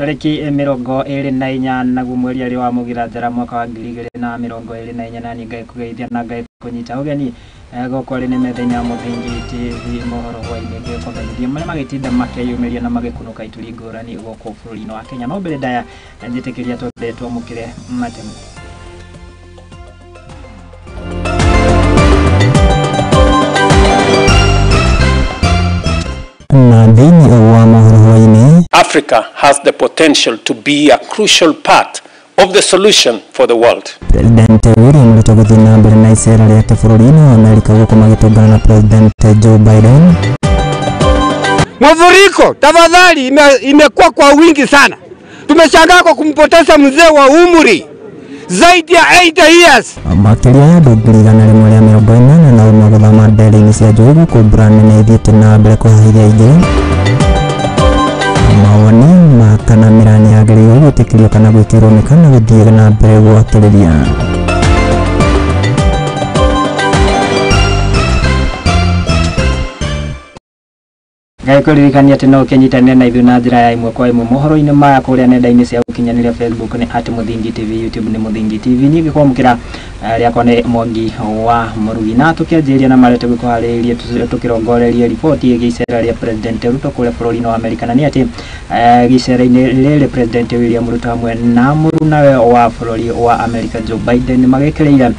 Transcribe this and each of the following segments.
Tarĩki 24 naguo mweri arĩ wa Mũgira Njara mwaka wa 2024 na niĩ ngagĩkũgeithia na ngagĩkũnyita ũgeni gũkũ arĩ nĩ metha-inĩ ya Mũthingi TV mohoro hwaĩ-inĩ ngĩkũmenyithia marĩa magĩtinda makĩyumĩria na magĩkunũka ituri ngũrani gũkũ bũrũri-inĩ wa Kenya. No mbere ndaya njĩtĩkĩria twambe twamũkĩre matemu. Na thĩinĩ wa mohoro hwaĩ-inĩ, Africa has the potential to be a crucial part of the solution for the world. President William Ruto gũthiĩ na mbere na icera rĩake bũrũri-inĩ wa Amerika gũkũ magĩtũngana na President Joe Biden. Mafuriko tafadhali, imekuwa kwa wingi sana. Tumeshangaa kwa kumpoteza mzee wa umri zaidi ya 80 years. Makĩria ya andũ 181 gũthama ndere-inĩ cia njũĩ gũkũ mbura nene ĩthiĩte na mbere kũhahithia ingĩ. Mawoni ma kana mĩraa nĩyagĩrĩirwo gwĩtĩkĩrio kana gwĩkĩrwo mĩkana gũthiĩ na mbere gwatĩrĩria. Ngagĩkũririkania atĩ no ũkĩnyitanĩre na ithuĩ na njĩra ya ĩmwe kwa ĩmwe mohoro-inĩ maya kũrĩa nenda-inĩ cia ũkinyanĩria Facebook nĩ at Mũthingi TV, YouTube nĩ Mũthingi TV. Niĩ ngĩkwamũkĩra rĩakwa nĩ Mwangi wa Mũrugi, na tũkĩanjĩrĩria na marĩa tũgĩkũharĩrĩirie tũkĩrongorerie riboti ĩgiĩ icera rĩa President Ruto kũrĩa bũrũri-inĩ wa Amerika, na nĩ atĩ gĩcera-inĩ rĩrĩ President William Ruto hamwe na mũrunawe wa bũrũri wa Amerika Joe Biden nĩmagĩkĩrĩire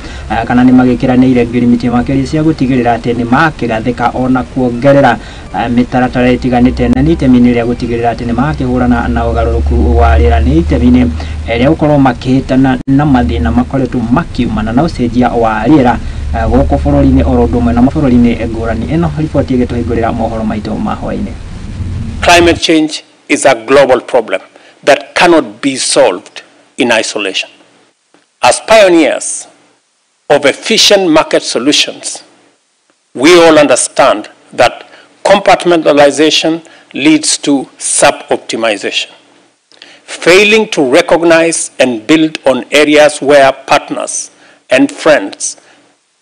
kana nĩmagĩkĩranĩire ngirimiti makĩria cia gũtigĩrĩra atĩ nĩmakĩgathĩka ona kuongerera mĩtaratara ĩtiganĩte, na nĩ itemi-inĩ rĩa gũtigĩrĩra atĩ nĩmakĩhũrana na ũgarũrũku wa rĩera, nĩ itemi-inĩ rĩa gũkorwo makĩhĩtana na mathĩna makoretwo makiumana na ũcenjia wa rĩera gũkũ bũrũri-inĩ oro ũndũ ũmwe na mabũrũri-inĩ ngũrani. Ĩno riboti ĩgĩtũhingũrĩra mohoro maitũ ma hwaĩ-inĩ. Climate change is a global problem that cannot be solved in isolation. As pioneers of efficient market solutions, we all understand that compartmentalization leads to sub-optimization. Failing to recognize and build on areas where partners and friends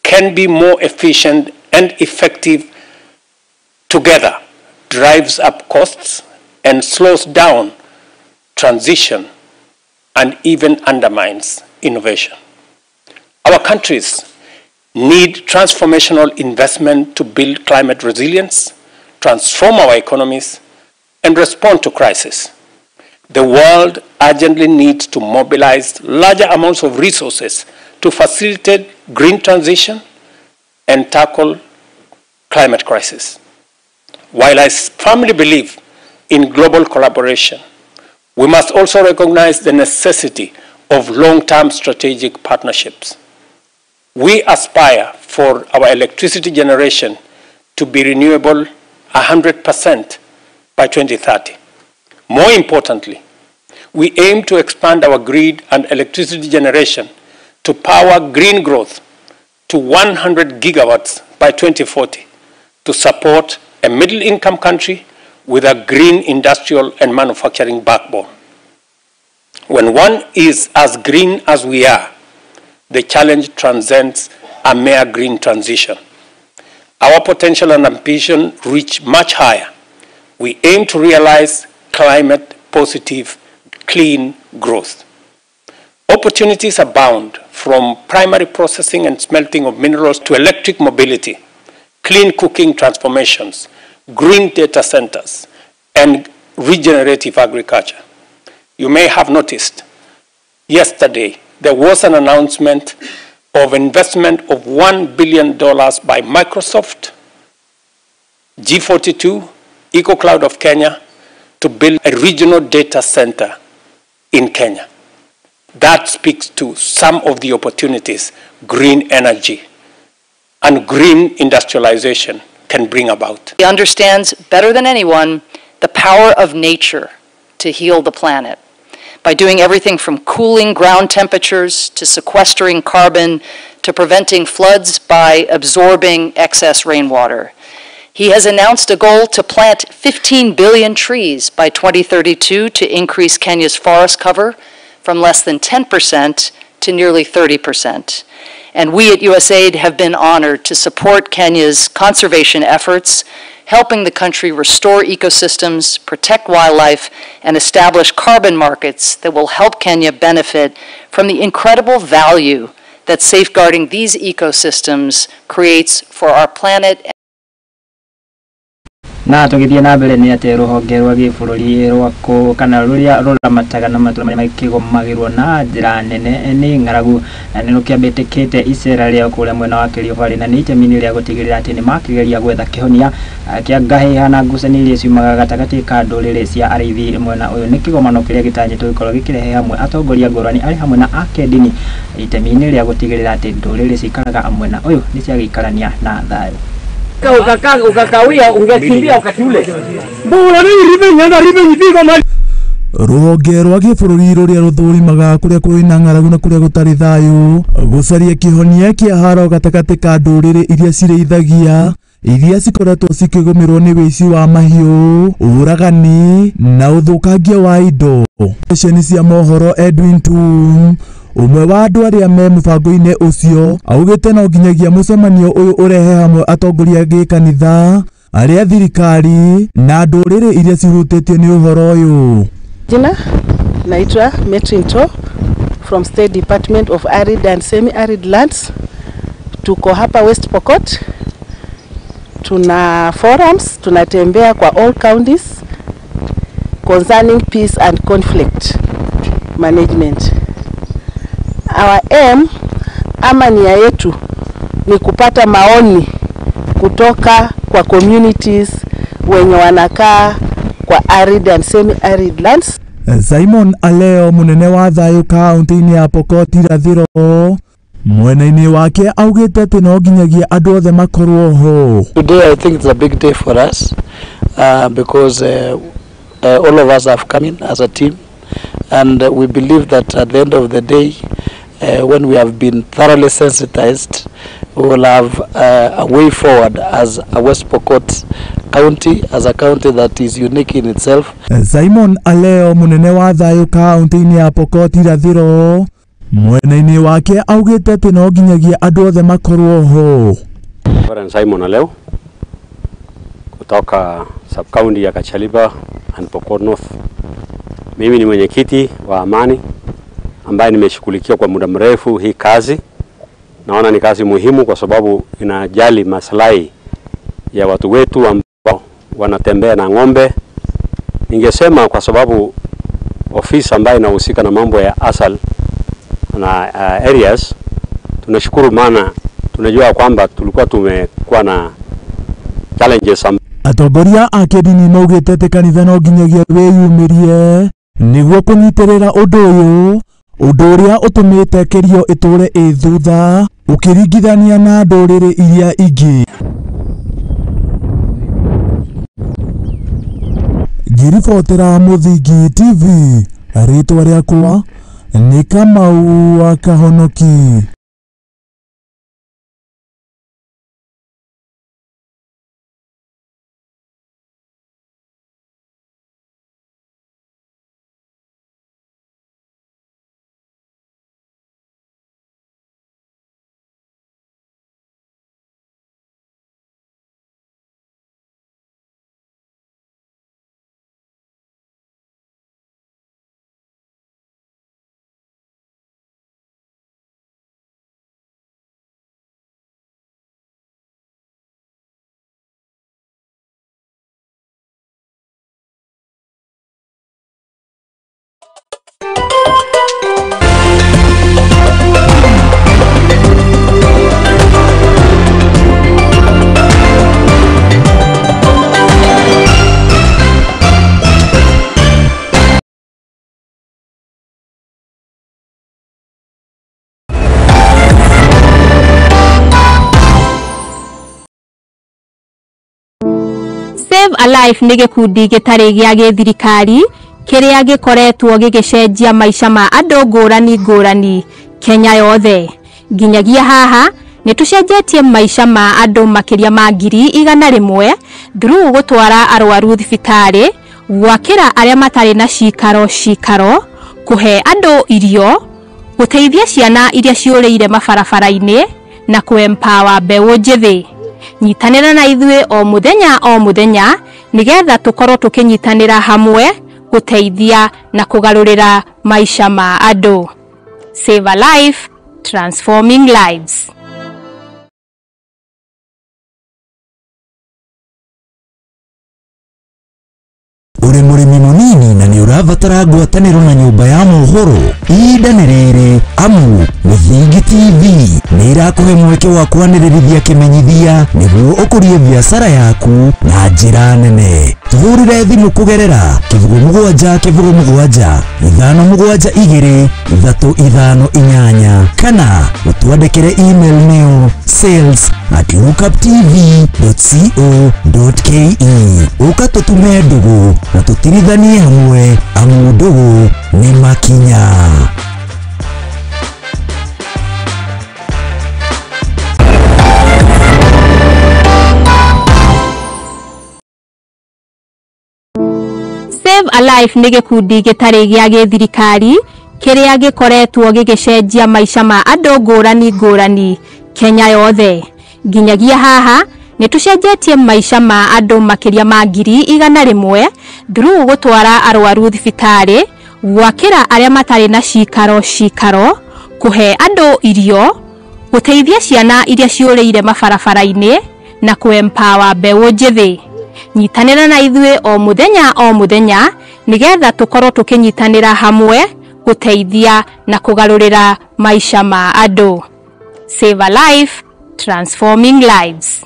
can be more efficient and effective together drives up costs and slows down transition and even undermines innovation. Our countries need transformational investment to build climate resilience, transform our economies, and respond to crisis. The world urgently needs to mobilize larger amounts of resources to facilitate green transition and tackle climate crisis. While I firmly believe in global collaboration, we must also recognize the necessity of long-term strategic partnerships. We aspire for our electricity generation to be renewable 100% by 2030. More importantly, we aim to expand our grid and electricity generation to power green growth to 100 gigawatts by 2040 to support a middle-income country with a green industrial and manufacturing backbone. When one is as green as we are, the challenge transcends a mere green transition. Our potential and ambition reach much higher. We aim to realize climate positive, clean growth. Opportunities abound, from primary processing and smelting of minerals to electric mobility, clean cooking transformations, green data centers, and regenerative agriculture. You may have noticed yesterday there was an announcement of investment of $1 billion by Microsoft, G42, EcoCloud of Kenya, to build a regional data center in Kenya. That speaks to some of the opportunities green energy and green industrialization can bring about. He understands better than anyone the power of nature to heal the planet by doing everything from cooling ground temperatures to sequestering carbon to preventing floods by absorbing excess rainwater. He has announced a goal to plant 15 billion trees by 2032 to increase Kenya's forest cover from less than 10% to nearly 30%. And we at USAID have been honored to support Kenya's conservation efforts, helping the country restore ecosystems, protect wildlife, and establish carbon markets that will help Kenya benefit from the incredible value that safeguarding these ecosystems creates for our planet. Na tũgĩthiĩ na mbere nĩ atĩ rũhonge rwa gĩbũrũri rwa kana rũrĩa rũramataga na matũra marĩa makĩgomagĩrwo na njĩra nene nĩ ng'aragu na nĩ rũkĩambĩtĩkĩte icera rĩao kũrĩa mwena wa Kerio Valley na nĩ itemi-inĩ rĩa gũtigĩrĩra atĩ nĩ makĩgeria gwetha kĩhonia kĩa ngahĩha na ngucanio iria ciumaga gatagatĩ ka ndũrĩrĩ cia arĩithi mwena ũyũ. Nĩ kĩgomano kĩrĩa gĩtanyĩtwo gũkorwo gĩkĩrehe hamwe atongoria ngũrani arĩ hamwe na akĩndini itemi-inĩ rĩa gũtigĩrĩra atĩ ndũrĩrĩ cikaraga mwena ũyũ nĩ ciagĩikarania na thayũ. Ukakawia ungekimbia wakati ule. Mbona ni ribe nyanda ribe nyipigo mali. Rũhonge rwa gĩbũrũri rũrĩa rũthũrimaga kũrĩa kũrĩ na ng'aragu na kũrĩa gũtarĩ thayũ gũcaria kĩhonia kĩa haro gatagatĩ ka ndũrĩrĩ iria cirĩithagia iria cikoretwo cikĩgũmĩrwo nĩ wĩici wa mahiũ, ũragani na ũthũkangia wa indo. Ceceni cia mohoro Edwin Tum, ũmwe wa andũ arĩa me mũbango-inĩ ũcio, augĩte no nginyagia mũcemanio ũyũ ũrehe hamwe atongoria gĩkanitha, arĩa thirikari na ndũrĩrĩ iria cihutĩtio nĩ ũhoro ũyũ. Jina naitwa Metrinto from State Department of Arid and Semi-Arid Lands. Tuko hapa West Pokot. Tuna forums, tunatembea kwa all counties concerning peace and conflict management. Our aim ama nia yetu ni kupata maoni kutoka kwa communities wenye wanakaa kwa arid and semi-arid lands. Simon Aleo munene wa thayũ kaunti-inĩ ya Pokot irathĩro mwena-inĩ wake augĩte atĩ no nginyagia andũ othe makorwo ho. Today I think it's a big day for us because all of us have come in as a team, and we believe that at the end of the day, when we have been thoroughly sensitized, we will have a way forward as a West Pokot county, as a county that is unique in itself. Simon Aleo munene wa thayũ kaunti-inĩ ya Pokot irathĩro mwena-inĩ wake augĩte atĩ no nginyagia andũ othe makorwo ho. Reverend Simon Aleo kutoka sub-county ya Kachaliba and Pokot North. Mimi ni mwenyekiti wa amani ambaye nimeshughulikia kwa muda mrefu hii kazi. Naona ni kazi muhimu kwa sababu inajali maslahi ya watu wetu ambao wanatembea na ng'ombe. Ningesema kwa sababu ofisi ambayo inahusika na mambo ya asal na areas, tunashukuru maana tunajua kwamba tulikuwa tumekuwa na challenges. Atongoria a kĩndini maugĩte atĩ kanitha no nginyagia wĩyumĩrie nĩguo kũnyitĩrĩra ũndũ ũyũ, ũndũ ũrĩa ũtũmĩte Kerio ĩtũre ĩ thutha ũkĩringithania na ndũrĩrĩ iria ingĩ. Ngĩribotera Mũthingi TV, rĩtwa rĩakwa nĩ Kamau wa Kahonoki. Save a Life nĩ gĩkundi gĩtarĩ gĩa gĩthirikari kĩrĩa gĩkoretwo gĩgĩcenjia maica ma andũ ngũrani ngũrani Kenya yothe. Nginyagia haha nĩ tũcenjetie maica ma andũ makĩria ma 100,000 through gũtwara arwaru thibitarĩ, gwakĩra arĩa matarĩ na cikaro cikaro, kũhe andũ irio, gũteithia ciana iria ciũrĩire mabarabara-inĩ na kũ-empower mbeũ njĩthĩ. Nyitanĩra na ithuĩ o mũthenya o mũthenya nĩgetha tũkorwo tũkĩnyitanĩra hamwe gũteithia na kũgarũrĩra maica ma andũ. Save a life, transforming lives. Uri mũrĩmi mũnini na nĩ ũrabatara ngwatanĩro na nyũmba ya mohoro, ihinda nĩ rĩrĩ amu Mũthingi TV nĩ ĩrakũhe mweke wa kwanĩrĩrithia kĩmenyithia nĩguo ũkũrie biacara yaku na njĩra nene. Tũhũrĩre thimũ kũgerera 07 07 572 358 kana ũtwandĩkĩre email nĩyo sales@lookuptv.co.ke. Ũka tũtume ndũgũ na tũtirithanie hamwe amu ndũgũ nĩ makinya. Save a Life nĩ gĩkundi gĩtarĩ gĩa gĩthirikari kĩrĩa gĩkoretwo gĩgĩcenjia maica ma andũ ngũrani ngũrani Kenya yothe. Nginyagia haha nĩ tũcenjetie maica ma andũ makĩria ma 100,000 through gũtwara arwaru thibitarĩ, gwakĩra arĩa matarĩ na cikaro cikaro, kũhe andũ irio, gũteithia ciana iria ciũrĩire mabarabara-inĩ na kũ-empower mbeũ njĩthĩ. Nyitanĩra na ithuĩ o mũthenya o mũthenya nĩgetha tũkorwo tũkĩnyitanĩra hamwe gũteithia na kũgarũrĩra maica ma andũ. Save a life, transforming lives.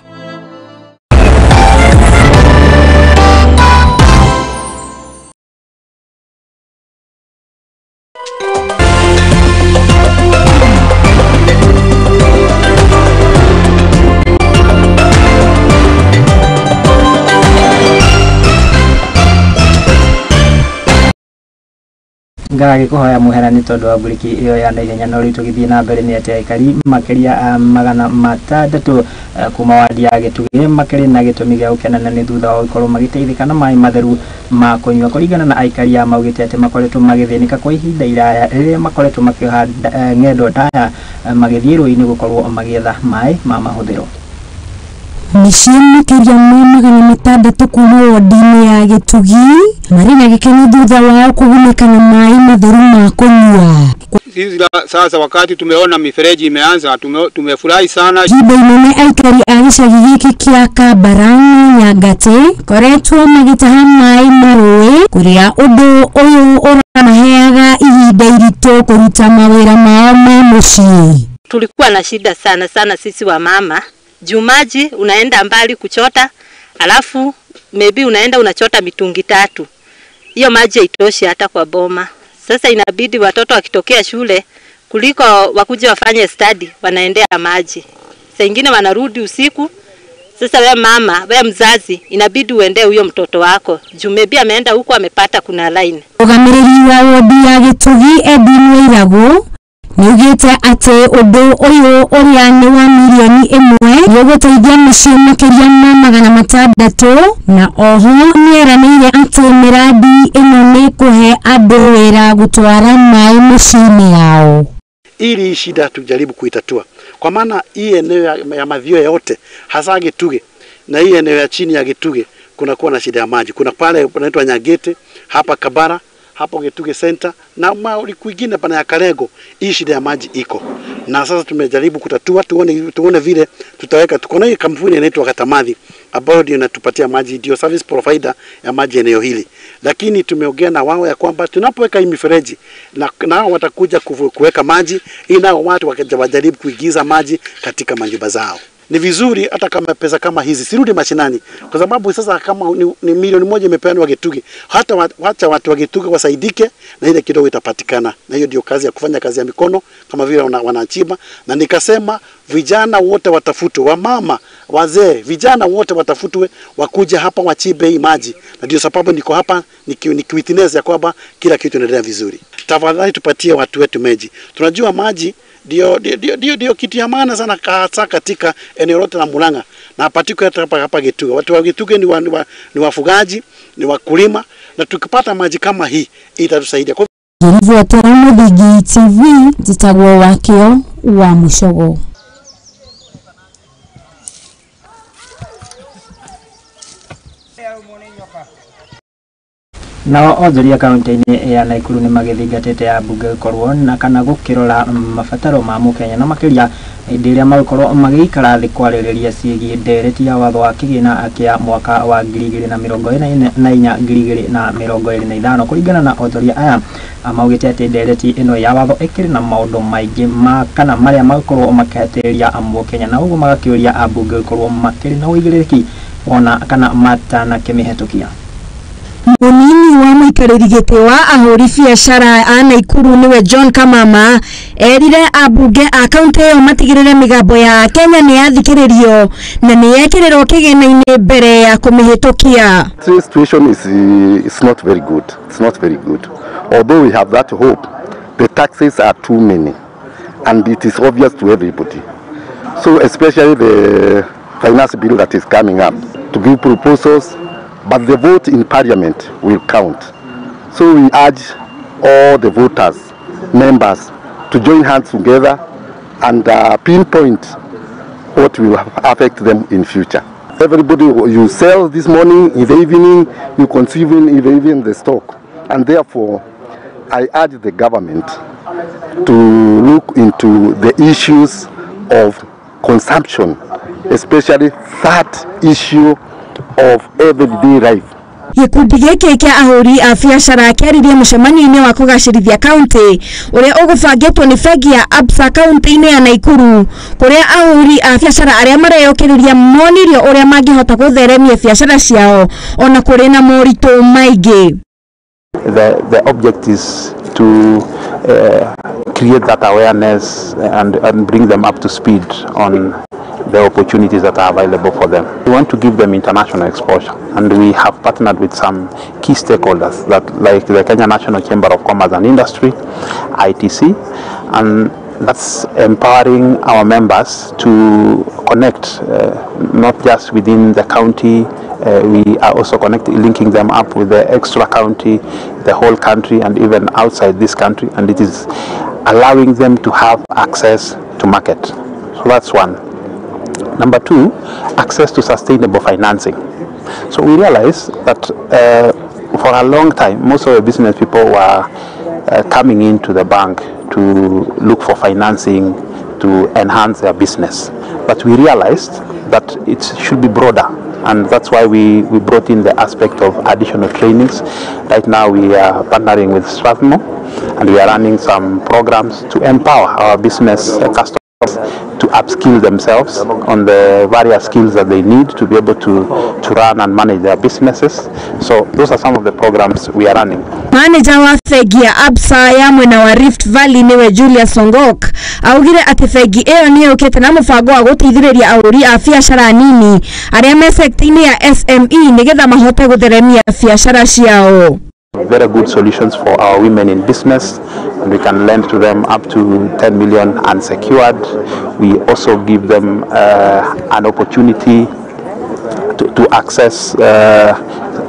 Ngagĩkũhoya mũhera nĩ tondũ wa mburiki ĩyo ya naihenya, no rĩu tũgĩthiĩ na mbere nĩ atĩ aikari makĩria 600 kuma wadi ya Gĩtugĩ makĩrĩ na gĩtũmi gĩa gũkenana nĩ thutha wa gũkorwo magĩteithĩka na maĩ matheru ma kũnyua. Kũringana na aikari a maugĩte atĩ makoretwo magĩthĩnĩka kwa ihinda iraya rĩrĩa makoretwo makĩoha ng'endo ndaya magĩthiĩ rũĩ-inĩ gũkorwo magĩetha maĩ ma mahũthĩro. Mĩciĩ makĩria ma 600 kuma wodi-inĩ ya Gĩtugi marĩ na gĩkeno thutha wao kũgunĩka na maĩ matheru ma kũnyua. Sisi sasa wakati tumeona mifereji imeanza tumefurahi sana. Ihinda inene aikari a gĩcagi gĩkĩ kĩa Kabarani Nyangate koretwo magĩtaha maĩ ma rũĩ kũrĩa ũndũ ũyũ ũramaheaga ihinda iritũ kũruta mawĩra mao ma mũciĩ. Tulikuwa na shida sana sana sisi wa mama. Juu maji unaenda mbali kuchota, alafu maybe unaenda unachota mitungi 3. Hiyo maji haitoshi hata kwa boma. Sasa inabidi watoto wakitokea shule kuliko wakuje wafanye study, wanaendea maji. Saa ingine wanarudi usiku. Sasa we mama, we mzazi, inabidi uende huyo mtoto wako. Juu maybe ameenda huko amepata kuna line. Mũrũgamĩrĩri wa wodi ya Gĩtugi Edwin Wairagũ nĩaugĩte atĩ ũndũ ũyũ ũrĩa nĩ wa mirioni 1 nĩũgũteithia mĩciĩ makĩria ma 600 na oho nĩeranĩire atĩ mĩradi ĩno nĩ kũhe andũ wĩra gũtwara maĩ mĩciĩ-inĩ yao. Ili shida tujaribu kuitatua, kwa maana hii eneo ya Mathioya yote hasa Gĩtugi na hii eneo ya chini ya Gĩtugi kuna kuwa na shida ya maji. Kuna pale panaitwa Nyagete, hapa Kabara, hapo Gĩtugi Center na mauli kwingine pana ya Karego, hii shida ya maji iko. Na sasa tumejaribu kutatua, tuone vile tutaweka. Tuko na hii kampuni inaitwa Katamadhi ambayo ndio inatupatia maji, ndio service provider ya maji eneo hili. Lakini tumeongea na wao ya kwamba tunapoweka hii mifereji na nao watakuja kuweka maji, ili nao watu wajaribu kuingiza maji katika majumba zao. Ni vizuri hata kama pesa kama hizi sirudi mashinani, kwa sababu sasa kama ni milioni 1 imepeanwa Gĩtugi, hata wacha watu wa Gĩtugi wasaidike na ile kidogo itapatikana. Na hiyo ndio kazi ya kufanya kazi ya mikono kama vile wanachimba. Na nikasema vijana wote watafutwe, wamama, wazee, vijana wote watafutwe wakuja hapa wachimbe hii maji. Na ndio sababu niko hapa nikiwitness ya kwamba kila kitu inaendelea vizuri. Tafadhali tupatie watu wetu maji. Tunajua maji ndio kitu ya maana sana hasa katika eneo lote la Murang'a na particularly hapa hapa Gĩtugi. Watu wa Gĩtugi ni wafugaji, ni wakulima, na tukipata maji kama hii itatusaidia. Ngĩribotera Mũthingi TV njĩtagwo Wakĩo wa Mũcogo. Nao onjoria kaunti-inĩ ya Nakuru nĩ magĩthingatĩte ambunge gũkorwo na kana gũkĩrora mabataro ma mũkenya na makĩria hĩndĩ ĩrĩa magũkorwo magĩikara thĩ kwarĩrĩria ciĩgiĩ ndereti ya watho wa kĩgĩna kĩa mwaka wa 2024 2025. Kũringana na onjoria aya, maugĩte atĩ ndereti ĩno ya watho ĩkĩrĩ na maũndũ maingĩ ma kana marĩa magũkorwo makĩhatĩrĩria mũkenya, na ũguo magakĩũria ambunge gũkorwo makĩrĩ na ũigĩrĩrĩki ona kana matanakĩmĩhetũkia. Munini wa mũikarĩri gĩtĩ wa ahũri biacara a Nakuru nĩwe John Kamama erire ambunge a kaunti ĩyo matigĩrĩre mĩgambo ya Kenya nĩ yathikĩrĩrio na nĩ yekĩrĩrwo kĩgĩna-inĩ mbere ya kũmĩhĩtũkia. The situation is not very good. It's not very good. Although we have that hope, the taxes are too many and it is obvious to everybody. So especially the finance bill that is coming up to give proposals, but the vote in parliament will count. So we urge all the voters, members, to join hands together and pinpoint what will affect them in future. Everybody, you sell this morning, in the evening, you consume in the evening the stock. And therefore, I urge the government to look into the issues of consumption, especially that issue of everyday life. Gĩkundi gĩkĩ kĩa ahũri a biacara kĩaririe mũcemanio-inĩ wa kũgacĩrithia kaunti ũrĩa ũgũbangĩtwo nĩ bengi ya Absa kaunti-inĩ ya Nakuru, kũrĩa ahũri a biacara arĩa mareyũkĩrĩria monirio ũrĩa mangĩhota gũtheremia biacara ciao ona kũrĩ na moritũ maingĩ. The object is to create that awareness and bring them up to speed on the opportunities that are available for them. We want to give them international exposure, and we have partnered with some key stakeholders that, like the Kenya National Chamber of Commerce and Industry, ITC, and that's empowering our members to connect not just within the county. We are also linking them up with the extra county, the whole country, and even outside this country, and it is allowing them to have access to market. So that's one. Number two, access to sustainable financing. So we realize that for a long time, most of the business people were coming into the bank to look for financing to enhance their business. But we realized that it should be broader, and that's why we brought in the aspect of additional trainings. Right now we are partnering with Strathmore, and we are running some programs to empower our business customers to upskill themselves on the various skills that they need to be able to run and manage their businesses. So those are some of the programs we are running. Manager wa bengi ya Absa ya mwena wa Rift Valley niwe Julius Songok augire ati bengi iyo ni yukite na mubango wa guteithiriria ahuri a biacara nini aria me sekta-ini ya SME nigetha mahote gutheremia biacara ciao. Very good solutions for our women in business, and we can lend to them up to 10 million unsecured. We also give them an opportunity to access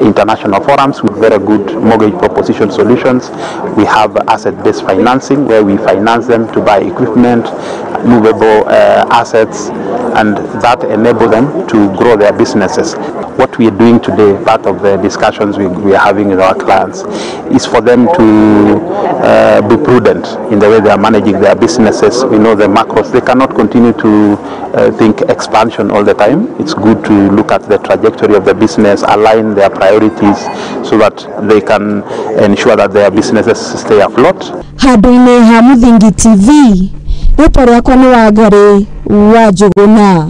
international forums with very good mortgage proposition solutions. We have asset-based financing where we finance them to buy equipment, movable assets, and that enable them to grow their businesses. What we are doing today, part of the discussions we are having with our clients, is for them to be prudent in the way they are managing their businesses. We know the macros, they cannot continue to think expansion all the time. It's good to look at the trajectory of the business, align their priorities so that they can ensure that their businesses stay afloat. Handũ-inĩ ha Mũthingi TV, rĩtwa rĩakwa nĩ Wangari wa Njũgũna.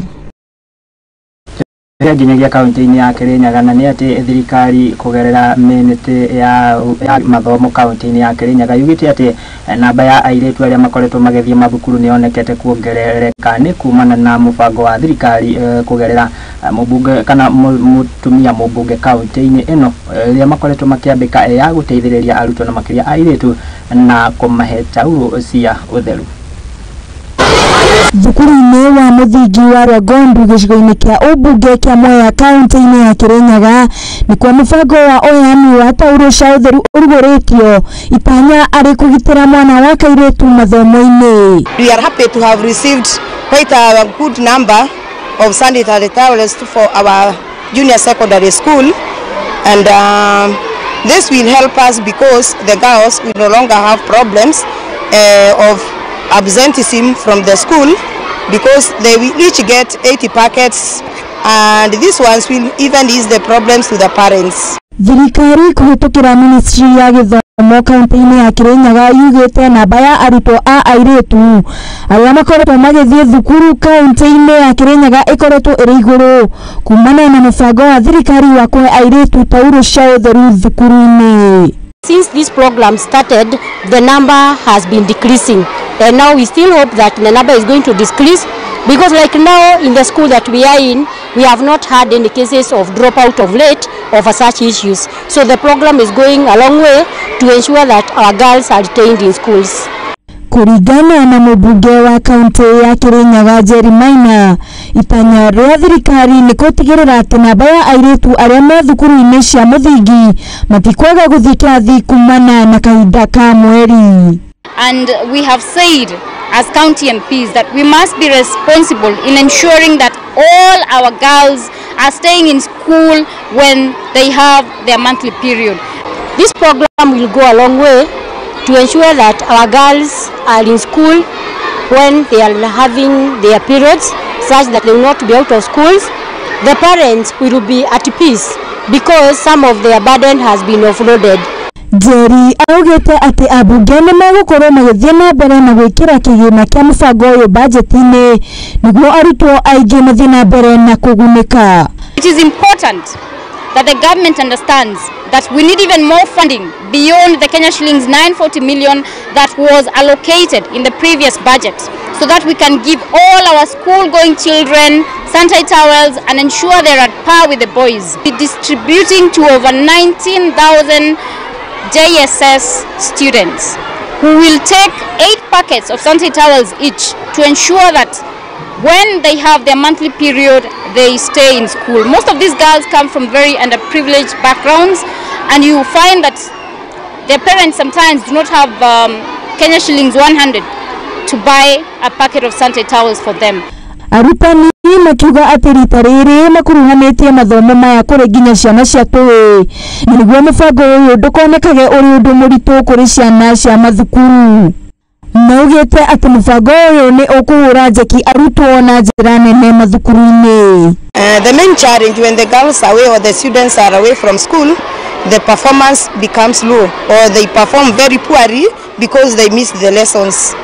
Nginyagia kaunti-inĩ ya Kirinyaga na nĩ atĩ thirikari kũgerera mĩnĩtĩ ya mathomo kaunti-inĩ ya Kirinyaga yugĩte atĩ namba ya airĩtu arĩa makoretwo magĩthiĩ mathukuru nĩ yonekete kuongerereka nĩ kumana na mũbango wa thirikari kũgerera mũbunge kana mũtumia mũbunge kaunti-inĩ ĩno rĩrĩa makoretwo makĩambĩka ya gũteithĩrĩria arutwo na makĩria airĩtu na kũmahe taurũ cia ũtheru. Thukuru-inĩ wa mũthingi wa Rwagondu gĩcigo-inĩ kĩa ũmbunge kĩa Mwea kaunti-inĩ ya Kirinyaga nĩkuo mũbango wa ũheani wa taurũ cia ũtheru ũrugũrĩtio itanya arĩ kũgitĩra mwana wa kairĩtu mathomo-inĩ. We are happy to have received quite a good number of sanitary towels for our junior secondary school, and This will help us because the girls will no longer have problems of absenteeism from the school, because they will each get 80 packets, and these ones will even ease the problems to the parents. Thirikari kũhĩtũkĩra ministry ya gĩthomo kaunti-inĩ ya Kirinyaga yugĩte namba ya arutwo a airĩtu arĩa makoretwo magĩthiĩ thukuru kaunti-inĩ ya Kirinyaga ĩkoretwo ĩrĩ igũrũ kumana na mũbango wa thirikari wa kũhe airĩtu taurũ cia ũtheru thukuru-inĩ. Since this program started, the number has been decreasing, and now we still hope that the number is going to decrease, because like now in the school that we are in, we have not had any cases of dropout of late over such issues. So the program is going a long way to ensure that our girls are retained in schools. Kũringana na mũmbunge wa kaunti ya Kirinyaga Jerry Maina, itanya rĩa thirikari nĩ gũtigĩrĩra atĩ namba ya airĩtu arĩa me thukuru-inĩ cia mũthingi matikwaga gũthiĩ kĩrathi kumana na kahinda ka mweri. And we have said as county MPs that we must be responsible in ensuring that all our girls are staying in school when they have their monthly period. This program will go a long way to ensure that our girls are in school when they are having their periods, such that they will not be out of schools. The parents will be at peace because some of their burden has been offloaded. Jerry augĩte atĩ ambunge nĩ megũkorwo magĩthiĩ na mbere na gwĩkĩra kĩgĩna kĩa mũbango ũyũ bajeti-inĩ nĩguo arutwo aingĩ mathiĩ na mbere na kũgunĩka. It is important that the government understands that we need even more funding beyond the Kenya shillings 940 million that was allocated in the previous budget, so that we can give all our school-going children sanitary towels and ensure they're at par with the boys. We're distributing to over 19,000 JSS students who will take 8 packets of sanitary towels each to ensure that when they have their monthly period, they stay in school. Most of these girls come from very underprivileged backgrounds, and you find that their parents sometimes do not have Kenya shillings 100 to buy a packet of sanitary towels for them. Arutani makiuga atĩ rita rĩrĩ makuruhanĩtie mathomo maya kũrĩ nginya ciana cia tũĩ nĩguo mũbango ũyũ ndũkonekage ũrĩ ũndũ mũritũ kũrĩ ciana cia mathukuru. Maugĩte atĩ mũbango ũyũ nĩ ũkũhũra njeki arutwo na njĩra nene mathukuru-inĩ. The main challenge when the girls are away or the students are away from school, the performance becomes low, or they perform very poorly because they miss the lessons.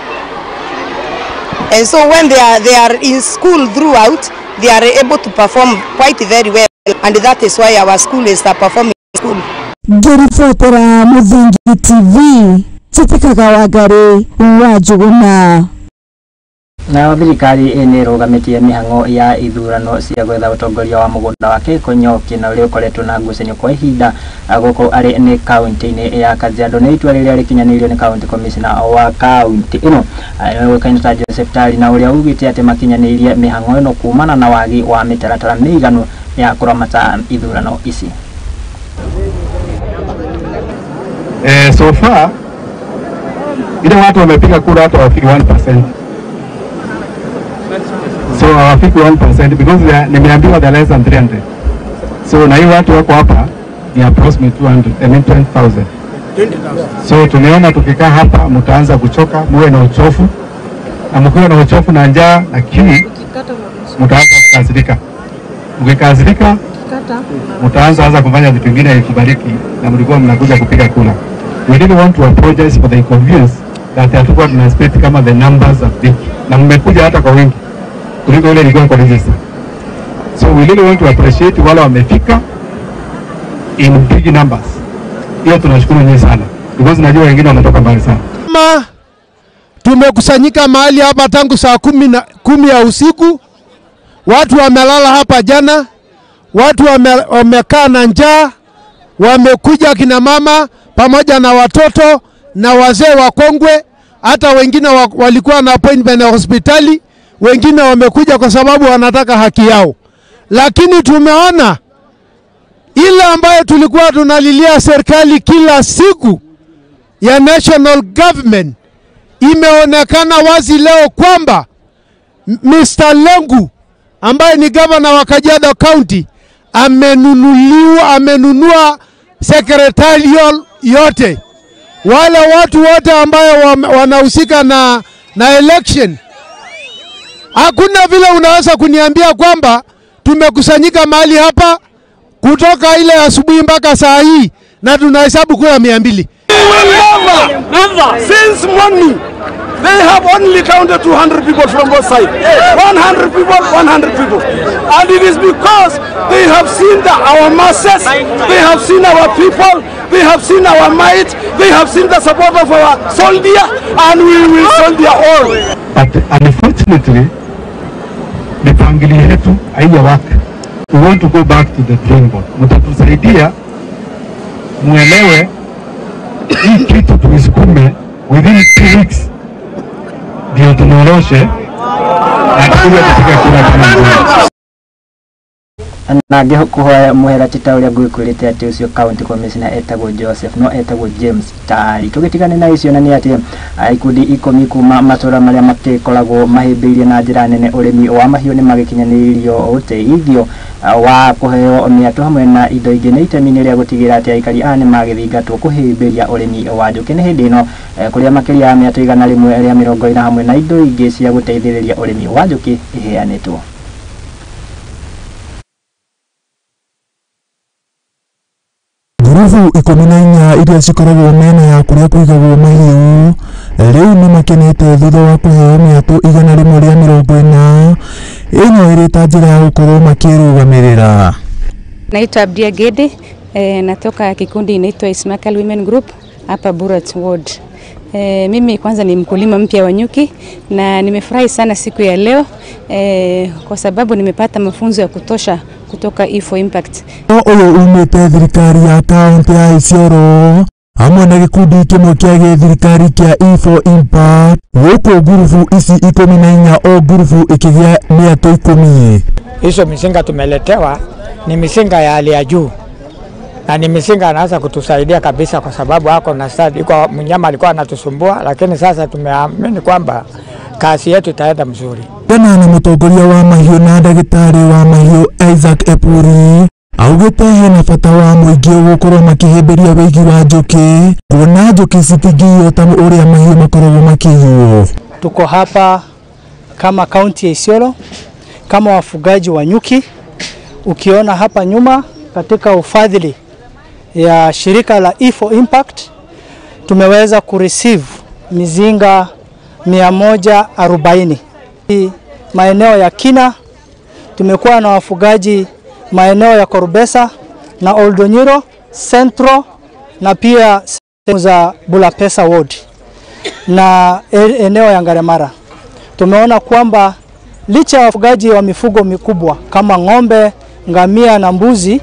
And so when they are in school throughout, they are able to perform quite very well, and that is why our school is a performing school. Ngĩribotera Mũthingi TV, Njĩtĩkaga Wangari wa Njũgũna. Nayo thirikari nĩ ĩrũgamĩtie mĩhang'o ya ithurano cia gwetha ũtongoria wa mũgũnda wa Gĩkonyo na ũrĩa ũkoretwo na ngucanio kwa ihinda gũkũ arĩ nĩ kaunti-inĩ ya Kajiado. Nĩ itua rĩrĩa rĩkinyanĩirio nĩ county commissioner wa kaunti ĩno ũĩkaine ta Joseph Tari, na ũrĩa ugĩte atĩ makinyanĩirie mĩhang'o ĩno kumana na wagi wa mĩtaratara mĩiganu ya kũramata ithurano ici. So far ile watu wamepiga kura hata wafiki 1%. So hawafiki 1% because nimeambiwa they are less than 300. So na hii watu wako hapa ni approximately 200, I mean 20,000. So tumeona tukikaa hapa mtaanza kuchoka, muwe na uchofu. Na mkiwa na uchofu na njaa na kiu, mtaanza kukasirika. Mkikasirika mtaanza kufanya vitu vingine haikubaliki na mlikuwa mnakuja kupiga kura. We didn't want to apologize for the inconvenience that hatukuwa tuna expect kama the numbers are big. Na mmekuja hata kwa wingi kuliko ile ilikuwa kwa register. So we really want to appreciate wale wamefika in big numbers. Hiyo tunashukuru nyinyi sana because najua wengine wametoka mbali sana. Tumekusanyika mahali hapa tangu saa 10 ya usiku. Watu wamelala hapa jana, watu wamekaa na njaa, wamekuja kina mama pamoja na watoto na wazee wakongwe, hata wengine walikuwa na appointment ya hospitali, wengine wamekuja kwa sababu wanataka haki yao. Lakini tumeona ile ambayo tulikuwa tunalilia serikali kila siku ya national government imeonekana wazi leo kwamba Mr. Lengu ambaye ni governor wa Kajiado County amenunua secretarial yote, wale watu wote ambayo wanahusika na election. Hakuna vile unaweza kuniambia kwamba tumekusanyika mahali hapa kutoka ile asubuhi mpaka saa hii na tunahesabu kura 200. Never. Since morning they have only counted 200 people from both sides. 100 people, 100 people. And it is because they have seen our masses, they have seen our people, they have seen our might, they have seen the support of our soldier, and we will soldier all. But unfortunately, mipangilio yetu haijawaka. We want to go back to the drawing board. Mtatusaidia muelewe hii kitu tuisukume within 2 weeks ndio tunyoroshe na tukuje katika kura kama. Na ngĩkũhoya mũhera ti ta ũrĩa ngwĩkwĩrĩte atĩ ũcio county commissioner etagwo Joseph no etagwo James Tari. Tũgĩtigane na icio na nĩ atĩ ikundi 10 kuma matũra marĩa makĩkoragwo mahĩmbĩirie na njĩra nene ũrĩmi wa mahiũ nĩ magĩkinyanĩirio ũteithio wa kũheo mĩatũ hamwe na indo ingĩ nĩ itemi-inĩ rĩa gũtigĩrĩra atĩ aikari aya nĩ magĩthingatwo kũhĩmbĩria ũrĩmi wa njũkĩ. Nĩ hĩndĩ ĩno kũrĩa makĩria ya mĩatũ 140 hamwe na indo ingĩ cia gũteithĩrĩria ũrĩmi wa njũkĩ iheanĩtwo. Ngurubu 14 iria cikoragwo mĩena ya kũrĩa kũigagwo mahiũ rĩu nĩ makenete thutha wa kũheo mĩatũ 140 ĩno ĩrĩ ta njĩra ya gũkorwo makĩrũgamĩrĩra. Naitwa Abdia Gede, natoka kikundi inaitwa Ismakal Women Group hapa Burat Ward. Mimi kwanza ni mkulima mpya wa nyuki na nimefurahi sana siku ya leo kwa sababu nimepata mafunzo ya kutosha kutoka E4 Impact. Ũyũ umĩte thirikari ya kaunti ya Isiolo hamwe na gĩkundi kĩmwe kĩa gĩthirikari kĩa E4 Impact gũkũ ngurubu ici 14 o ngurubu ĩkĩgĩa mĩatũ 10. Hizo mizinga tumeletewa ni mizinga ya hali ya juu na ni mizinga anaanza kutusaidia kabisa, kwa sababu hako na stadi kwa mnyama alikuwa anatusumbua, lakini sasa tumeamini kwamba kazi yetu itaenda mzuri. Tena na mũtongoria wa mahiũ na ndagĩtarĩ wa mahiũ Isaac Epuri augĩte hena bata wa mũingĩ gũkorwo makĩhĩmbĩria wĩigi wa njũkĩ kuona njũkĩ citingĩiywo ta ũrĩa mahiũ makoragwo makĩiywo. Tuko hapa kama kaunti ya Isiolo kama wafugaji wa nyuki. Ukiona hapa nyuma katika ufadhili ya shirika la E4 Impact tumeweza kureceive mizinga 140. Maeneo ya Kina tumekuwa na wafugaji maeneo ya Korbesa na Oldonyiro Central na pia sehemu za Bulapesa Ward na eneo ya Ngaremara. Tumeona kwamba licha ya wafugaji wa mifugo mikubwa kama ng'ombe, ngamia na mbuzi,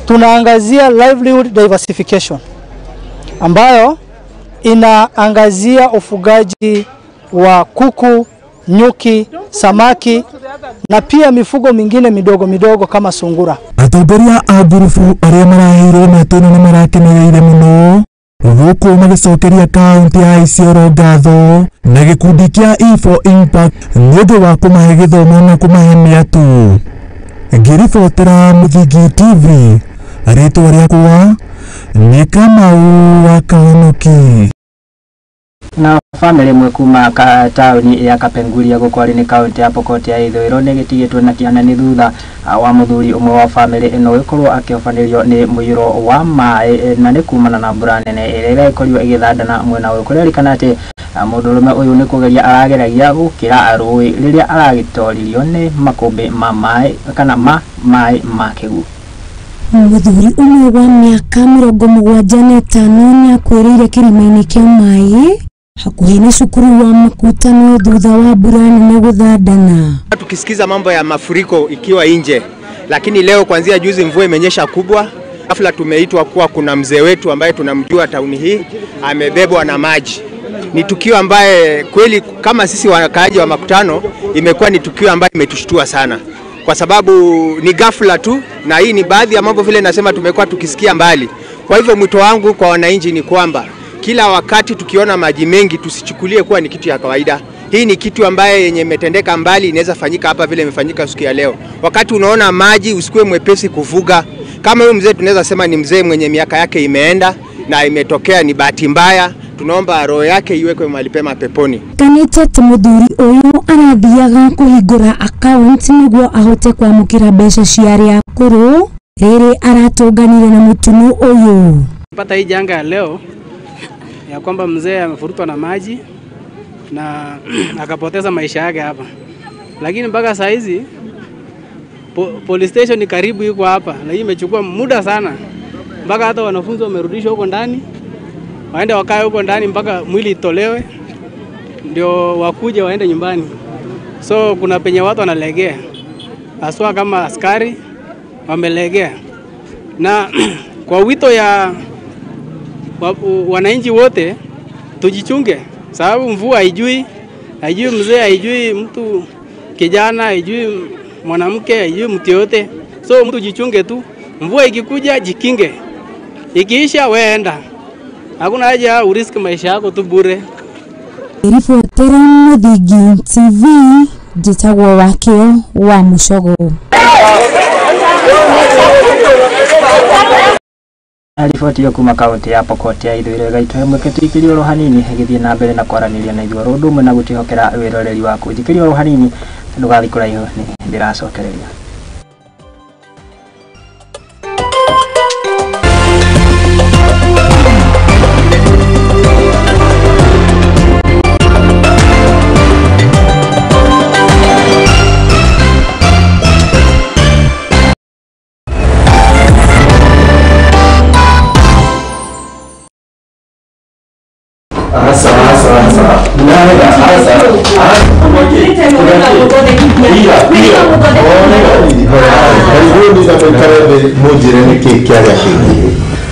tunaangazia livelihood diversification ambayo inaangazia ufugaji wa kuku, nyuki, samaki na pia mifugo mingine midogo midogo kama sungura. Atongoria a ngurubu arĩa maraheirwo mĩatũ ĩno nĩ marakenereire mũno gũkũ magĩcokeria kaunti ya Isiolo ngatho na gĩkundi kĩa E4 Impact nĩ ũndũ wa kũmahe gĩthomo na kũmahe mĩatũ. Ngĩribotera Mũthingi TV, rĩtwa rĩakwa nĩ Kamau wa Kahonoki. Na family ĩmwe kuma taũni ya Kapenguria gũkũ arĩ nĩ kaunti ya Pokot ya ithũĩro nĩ gĩtigĩtwo na kĩana nĩ thutha wa mũthuri ũmwe wa family ĩno gũkorwo akĩhobanĩrio nĩ mũiyũro wa maĩ na nĩ kumana na mbura nene ĩrĩa ĩrakorirwo ĩgĩthandana mwena ũyũ. Kũrerĩkana atĩ mũndũrũme ũyũ nĩ kũgeria arageragia gũkĩra rũĩ rĩrĩa aragĩtoririo nĩ makũmbĩ ma maĩ kana ma maĩ ma kĩguũ. Mũthuri ũmwe wa mĩaka 75 nĩakuĩrĩire kĩrima-inĩ kĩa maĩ hakuhĩ na cukuru wa Makutano thutha wa mbura nene gũthandana. Tukisikiza mambo ya mafuriko ikiwa nje, lakini leo kuanzia juzi mvua imenyesha kubwa. Ghafla tumeitwa kuwa kuna mzee wetu ambaye tunamjua tauni hii amebebwa na maji. Ni tukio ambaye kweli kama sisi wakaaji wa Makutano imekuwa ni tukio ambaye imetushtua sana, kwa sababu ni ghafla tu, na hii ni baadhi ya mambo vile nasema tumekuwa tukisikia mbali. Kwa hivyo mwito wangu kwa wananchi ni kwamba kila wakati tukiona maji mengi tusichukulie kuwa ni kitu ya kawaida. Hii ni kitu ambaye yenye imetendeka mbali, inaweza fanyika hapa vile imefanyika siku ya leo. Wakati unaona maji usikue mwepesi kuvuga. Kama huyu mzee tunaweza sema ni mzee mwenye miaka yake imeenda na imetokea ni bahati mbaya, tunaomba roho yake iwekwe mahali pema peponi. Kanĩte atĩ mũthuri ũyũ arathiaga kũhingũra akaunti nĩguo ahote kwamũkĩra mbeca cia arĩa akũrũ rĩrĩ aratũnganire na mũtino ũyũ. Pata hii janga ya leo ya kwamba mzee amefurutwa na maji na akapoteza maisha yake hapa, lakini mpaka saa hizi police station ni karibu iko hapa, lakini imechukua muda sana mpaka hata wanafunzi wamerudishwa huko ndani, waende wakae huko ndani mpaka mwili itolewe ndio wakuje waende nyumbani. So kuna penye watu wanalegea, haswa kama askari wamelegea. Na kwa wito ya wananchi wote tujichunge, sababu mvua haijui mzee, haijui mtu kijana, haijui mwanamke, haijui mtu yote. So mtu jichunge tu, mvua ikikuja jikinge, ikiisha weenda. Hakuna haja uriski maisha yako tu bure. Ribotera Mũthingi TV, njĩtagwo Wakĩo wa Mũcogo. Riboti ĩyo kuma kaunti ya Pokot ya ithũĩro ĩgaitũhe mweke tũikĩrie oro hanini ĩgĩthiĩ na mbere na kwaranĩria na ithuĩ oro ũndũ ũmwe na gũtwĩhokera wĩroreri waku. Njikĩrie oro hanini ndũgathiĩ kũraihu, nĩ ndĩracokereria.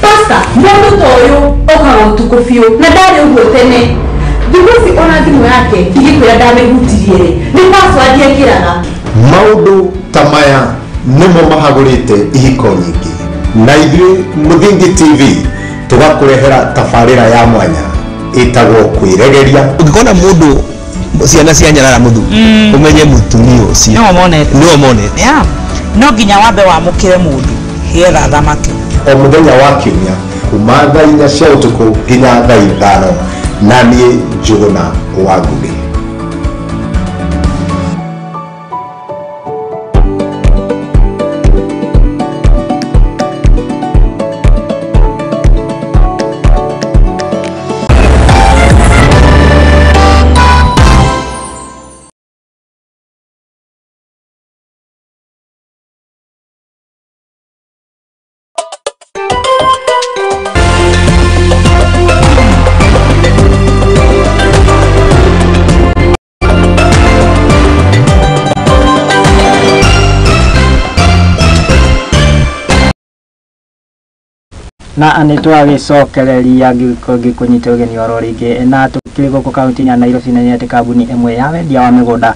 Pasta, mũndũ ta ũyũ okaga ũtukũ biũ na ndarĩ ũguo tene. Thikũ ici ona thimũ yake ndigĩkwĩra ndamĩhutirie rĩ, nĩ password ekĩraga. Maũndũ ta maya nĩmo mahagũrĩte ihiko nyingĩ, na ithuĩ Mũthingi TV tũgakũrehera tabarĩra ya mwanya ĩtagwo kwĩregeria. Ũngĩkona mũndũ ciana cia nyarara mũthuri ũmenye mũtumia ũcio nĩwe monete. No nginya wambe wamũkĩre mũndũ getha thamaki. O mũthenya wa kiumia kuma thaa 4 cia ũtukũ nginya thaa 5, na niĩ Njũgũna wa Ngũgĩ. Na nĩ twagĩcokereria ngĩkũnyita ũgeni oro rĩngĩ na tũkĩrĩ gũkũ kaunti ya Nairobi, na nĩ atĩ kambuni ĩmwe ya wendia wa mĩgũnda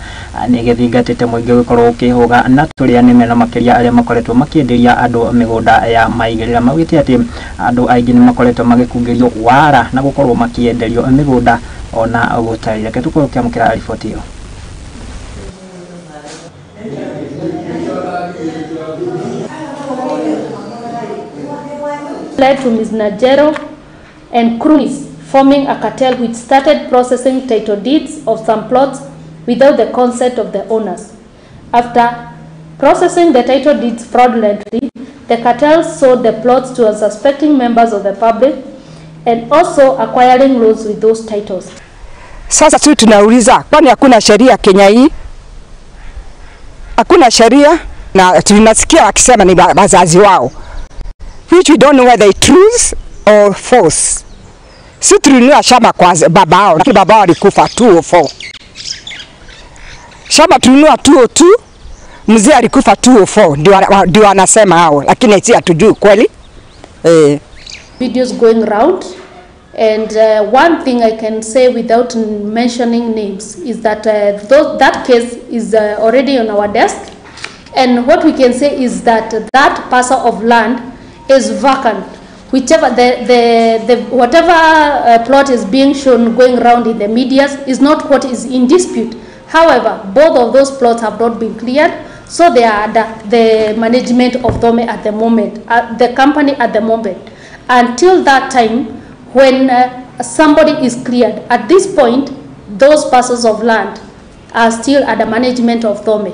nĩ ĩgĩthingatĩte mũingĩ gũkorwo ũkĩhũga na tũrĩa nĩme na makĩria arĩa makoretwo makĩenderia andũ mĩgũnda ya maigĩrĩra. Maugĩte atĩ andũ aingĩ nĩ makoretwo magĩkungĩrio wara na gũkorwo makĩenderio mĩgũnda ona gũtarĩ. Reke tũkorwo tũkĩamũkĩra riboti ĩyo. Led to Ms. Najero and cronies forming a cartel which started processing title deeds of some plots without the consent of the owners. After processing the title deeds fraudulently, the cartel sold the plots to unsuspecting members of the public and also acquiring loans with those titles. Sasa sisi tunauliza, kwani hakuna sheria Kenya hii? Hakuna sheria, na tunasikia wakisema ni wazazi wao, which we don't know whether it's truth or false. Si tulinunua shamba kwa babao, lakini babao alikufa 204. Shamba tulinunua 202, mzee alikufa 204, ndio anasema hao, lakini si hatujui kweli. Videos going round, and one thing I can say without mentioning names is that that case is already on our desk, and what we can say is that that parcel of land is vacant. Whichever the whatever plot is being shown going round in the media is not what is in dispute. However, both of those plots have not been cleared, So they are under the management of Thome at the moment, the company at the moment. Until that time when somebody is cleared. At this point, those parcels of land are still under management of Thome.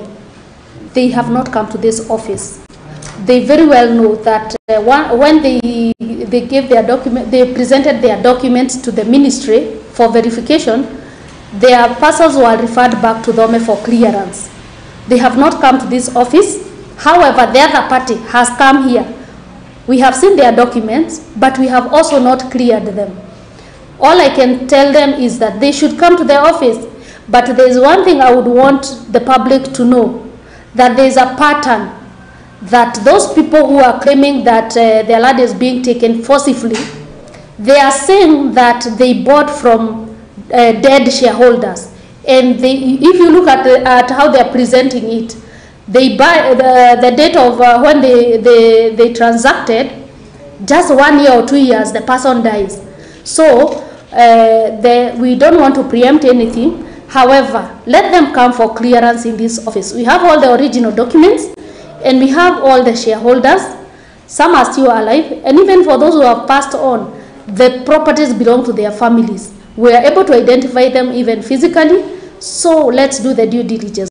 They have not come to this office. They very well know that when they gave their document, they presented their documents to the ministry for verification, their parcels were referred back to Thome for clearance. They have not come to this office. However, the other party has come here. We have seen their documents, but we have also not cleared them. All I can tell them is that they should come to the office. But there is one thing I would want the public to know, that there is a pattern that those people who are claiming that their land is being taken forcibly, they are saying that they bought from dead shareholders. And they, if you look at how they are presenting it, they buy the date of when they transacted, just 1 year or 2 years, the person dies. So we don't want to preempt anything. However, let them come for clearance in this office. We have all the original documents and we have all the shareholders. Some are still alive, and even for those who have passed on, the properties belong to their families. We are able to identify them even physically, so let's do the due diligence.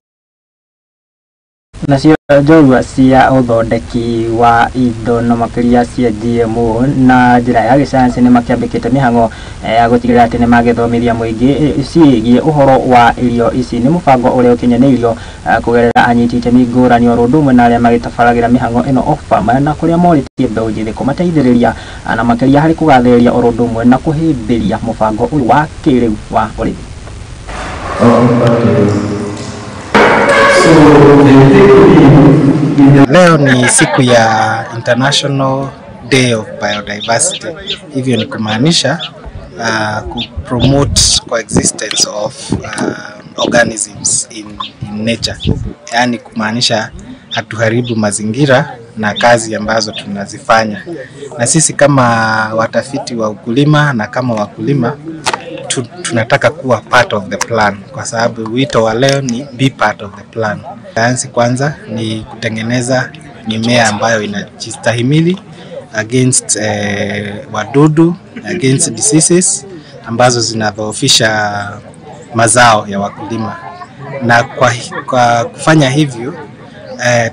Nacio njorua cia uthondeki wa indo na makiria cia GMO na njira ya gĩcayanci nĩ makĩambĩkĩte mĩhang'o ya gũtigĩrĩra atĩ nĩ magĩthomithia mũingĩ ciĩgiĩ ũhoro wa irio ici. Nĩ mũbango ũrĩa ũkinyanĩirio kũgerera anyiti itemi ngũrani oro ũndũ ũmwe na arĩa magĩtabaragĩra mĩhang'o ĩno Oxfam, na kũrĩa morĩtie mbeũ njĩthĩ kũmateithĩrĩria na makĩria harĩ kũgathĩrĩria oro ũndũ ũmwe na kũhĩmbĩria mũbango ũyũ wa kĩrĩu wa ũrĩmi. Leo ni siku ya International Day of Biodiversity. Hivyo ni kumaanisha kupromote coexistence of organisms in nature. Yaani kumaanisha hatuharibu mazingira na kazi ambazo tunazifanya. Na sisi kama watafiti wa ukulima na kama wakulima tunataka kuwa part of the plan, kwa sababu wito wa leo ni be part of the plan. Sayansi kwanza ni kutengeneza mimea ambayo inajistahimili against wadudu, against diseases ambazo zinadhoofisha mazao ya wakulima. Na kwa kufanya hivyo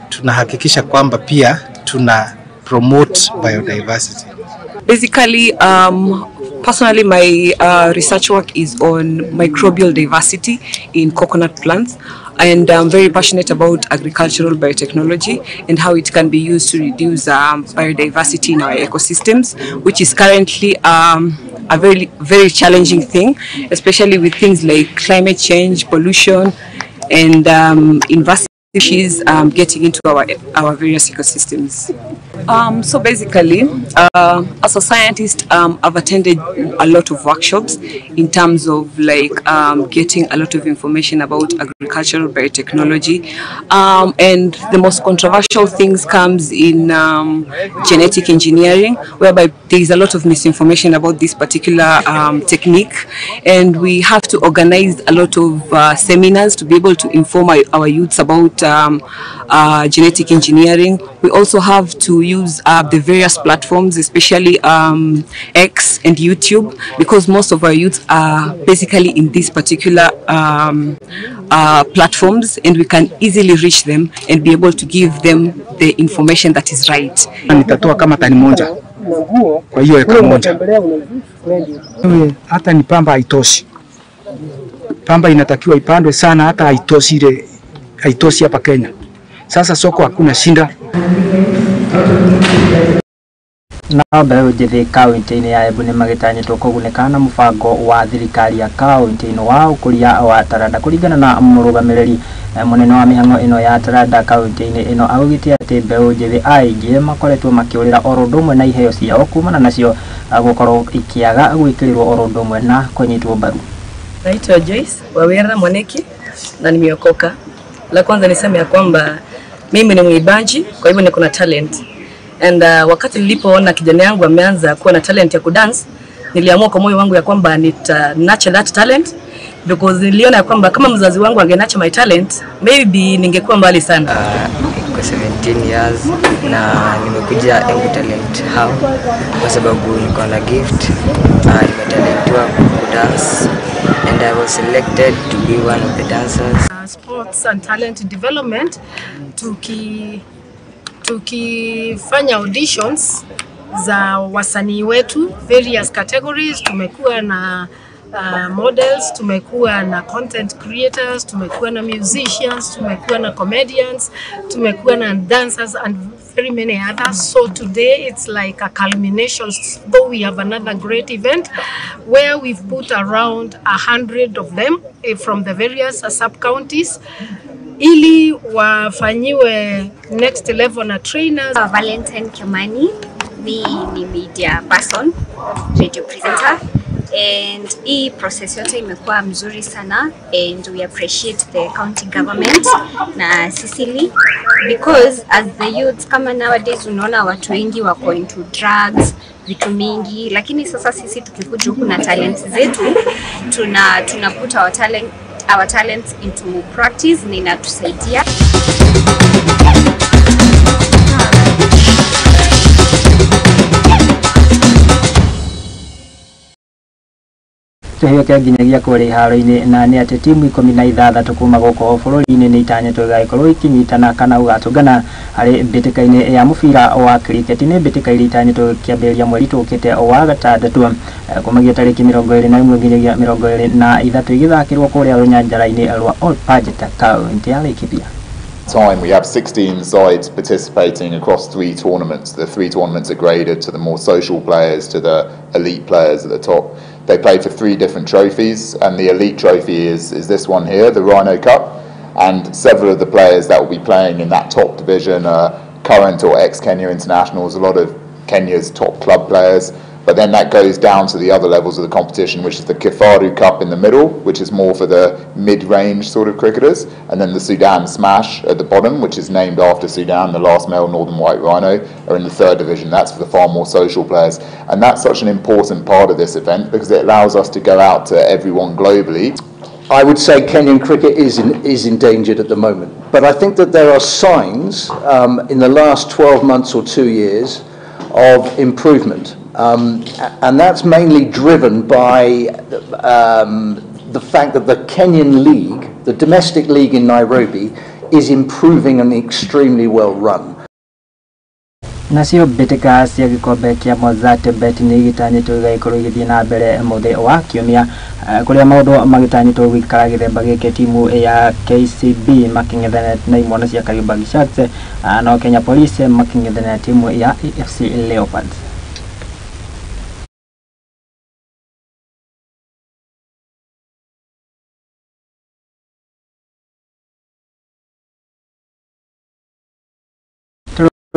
tunahakikisha kwamba pia tuna promote biodiversity. Basically, personally, my research work is on microbial diversity in coconut plants, and I'm very passionate about agricultural biotechnology and how it can be used to reduce biodiversity in our ecosystems, which is currently a very, very challenging thing, especially with things like climate change, pollution, and invasive species getting into our various ecosystems. So basically, as a scientist, I've attended a lot of workshops in terms of like getting a lot of information about agricultural biotechnology, and the most controversial things comes in genetic engineering, whereby there is a lot of misinformation about this particular technique, and we have to organize a lot of seminars to be able to inform our youths about genetic engineering. We also have to use the various platforms, especially X and YouTube, because most of our youths are basically in these particular platforms, and we can easily reach them and be able to give them the information that is right. Nitatoa kama tani moja kwa hiyo eka moja. Hata ni pamba haitoshi. Pamba inatakiwa ipandwe sana, hata haitoshi ile, haitoshi hapa Kenya. Sasa soko hakuna shinda. Na mbeũ njĩthĩ kaunti-inĩ ya Embu nĩ magĩtanyĩtwo kũgunĩka na mũbango wa thirikari ya kaunti ĩno wa ũkũria wa taranda. Kũringana na mũrũgamĩrĩri mũnene wa mĩhang'o ĩno ya taranda kaunti-inĩ ĩno, augĩte atĩ mbeũ njĩthĩ aingĩ makoretwo makĩũrĩra oro ũndũ ũmwe na iheo ciao kumana nacio gũkorwo ikĩaga gwĩkĩrĩrwo oro ũndũ ũmwe na kũnyitwo mbaru. Naitwa Joyce Wawera Mwaneki na nimeokoka. La kwanza niseme ya kwamba mimi ni mwimbaji, kwa hivyo niko na talent. And wakati nilipoona kijana yangu ameanza kuwa na talent ya kudance, Niliamua kwa moyo wangu ya kwamba nita nurture that talent because niliona ya kwamba kama mzazi wangu ange nurture my talent, maybe ningekuwa mbali sana. Niko 17 years na nimekuja Embu Talent Hub kwa sababu niko na gift. Nimetalentiwa kudance and I was selected to be one of the dancers. Sports and talent development, tukifanya auditions za wasanii wetu various categories. Tumekuwa na models, tumekuwa na content creators, tumekuwa na musicians, tumekuwa na comedians, tumekuwa na dancers and very many others. So today it's like a culmination, though we have another great event where we've put around 100 of them from the various sub-counties ili wafanyiwe next level na trainers. Valentine Kimani, mi ni media person, radio presenter, and hii process yote imekuwa mzuri sana, and we appreciate the county government na Sicily, because as the youth, kama nowadays unaona watu wengi wako into drugs, vitu mingi, lakini sasa sisi tukikuja huku na talents zetu, tuna put our talents into practice na inatusaidia. Tuhĩũke nginyagia kũrĩa iharo-inĩ na nĩ atĩ timu 16 kuma gũkũ bũrũri-inĩ nĩ itanyĩtwo igagĩkorwo ikinyitana kana gũgatũngana harĩ mbĩtĩka-inĩ ya mũbira wa cricket. Nĩ mbĩtĩka iria itanyĩtwo kĩambĩrĩria mweri tũkĩte wa gatandatũ, kumagia tarĩki 21 nginyagia 23, igĩthakĩrwo kũrĩa rũnyanjara-inĩ rwa Old Pajeta, kaunti ya Laikipia. Time we have 16 sides participating across 3 tournaments. The 3 tournaments are graded to the more social players, to the elite players at the top. They play for 3 different trophies, and the elite trophy is this one here, the Rhino Cup, and several of the players that will be playing in that top division are current or ex-Kenya internationals, a lot of Kenya's top club players. But then that goes down to the other levels of the competition, which is the Kifaru Cup in the middle, which is more for the mid-range sort of cricketers, and then the Sudan Smash at the bottom, which is named after Sudan, the last male northern white rhino, are in the 3rd division. That's for the far more social players. And that's such an important part of this event because it allows us to go out to everyone globally. I would say Kenyan cricket is endangered at the moment. But I think that there are signs in the last 12 months or 2 years of improvement. And that's mainly driven by the fact that the Kenyan League, the domestic league in Nairobi, is improving and extremely well run. Nacio mbĩtĩka cia gĩkombe kĩa Mozzart Bet nĩ igĩtanyĩtwo igagĩkorwo igĩthiĩ na mbere mũthĩ wa kiumia, kũrĩa maũndũ magĩtanyĩtwo gũikara gĩthemba gĩkĩ, timu ya KCB makĩng'ethanĩra na imwana cia Kariobangi Sharks, no Kenya Police makĩng'ethanĩra na timu ya AFC Leopards.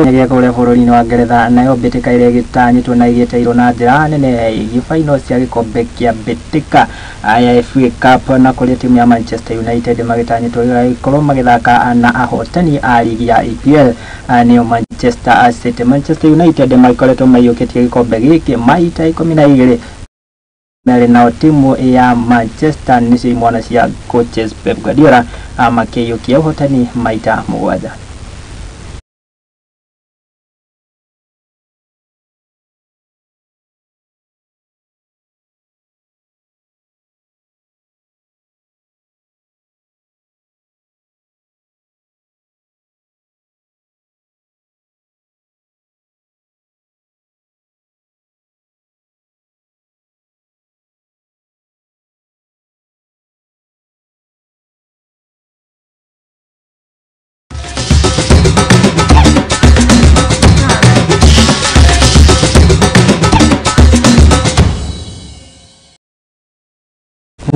Nyagia kũrĩa bũrũri-inĩ wa Ngeretha, nayo mbĩtĩka ĩrĩa ĩgĩtanyĩtwo na ĩgĩteirwo na njĩra nene ĩgiĩ final cia gĩkombe kĩa mbĩtĩka ya FA Cup, na kũrĩa timu ya Manchester United magĩtanyĩtwo gũkorwo magĩthaka na ahotani a ligi ya EPL, nĩo Manchester City. Manchester United magĩkoretwo maiyũkĩtie gĩkombe gĩkĩ maita 12 merĩ, nao timu ya Manchester nĩcio imwana cia coaches Pep Guardiola makĩiyũkia ũhotani maita 7.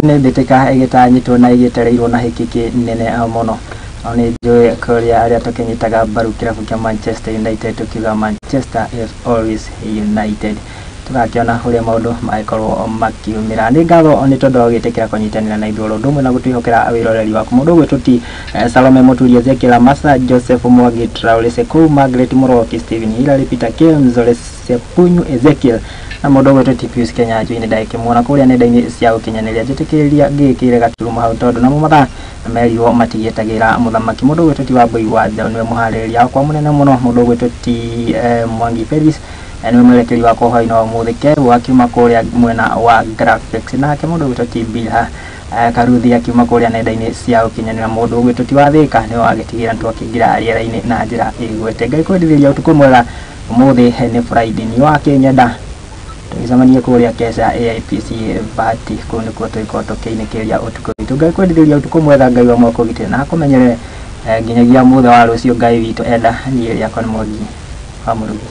Nĩ mbĩtĩka ĩgĩtanyĩtwo na ĩgĩtereirwo na hĩkĩkĩ nene mũno. Nĩ njũĩ kũrĩa arĩa tũkĩnyitaga mbaru kĩrabu kĩa Manchester United, tukiuga Manchester is always United. Tũgakĩona ũrĩa maũndũ magĩkorwo makiumĩra. Nĩ ngatho nĩ tondũ wa gwĩtĩkĩra kũnyitanĩra na ithuĩ oro ũndũ ũmwe na gũtwĩhokera wĩroreri waku. Mũndũ ũgwĩtwo ti Salome Mũturi, Ezekiel Masa, Joseph Mwangi, Traore Sekou, Margaret Mũroki, Stephen Hilary, Peter K, Mzore Sepunyu, Ezekiel na mũndũ ũgwĩtwo ti Pius Kenya Njui. Nĩ ndagĩkĩmuona kũrĩa nenda-inĩ cia ũkinyanĩria. Njĩtĩkĩrĩria ngĩgĩkĩre gaturumo hau tondũ namo mathaa merirwo matigĩtagĩra mũthamaki. Mũndũ ũgwĩtwo ti Wambui wa Njaũ nĩwe mũharĩrĩria wakwa mũnene mũno. Mũndũ ũgwĩtwo ti Mwangi Felix nĩwe mwerekeri wakwa hwaĩ-inĩ wa ũmũthĩ. Kebu akiuma kũrĩa mwena wa graphics, nake mũndũ ũgwĩtwo ti Bilha Karuthi akiuma kũrĩa nenda-inĩ cia ũkinyanĩria. Mũndũ ũgwĩtwo ti Wathĩka nĩwe wagĩtigĩra nĩtwakĩingĩra rĩera-inĩ na njĩra ĩgwete. Ngai kwendithĩria ũtukũ mwega. Ũmũthĩ nĩ Friday, nĩ wakĩnyenda tũgĩcemanie kũrĩa Kesha AIPC Bahati, kũu nĩkuo tũgĩkorwo tũkĩinĩkĩria ũtukũ witũ. Ngai kwendithĩria ũtukũ mwega, Ngai wa mwaka ũgitĩre na akũmenyerere nginyagia mũthĩ wa rũciũ, Ngai witũ enda. Niĩ rĩakwa nĩ Mwangi wa Mũrugi.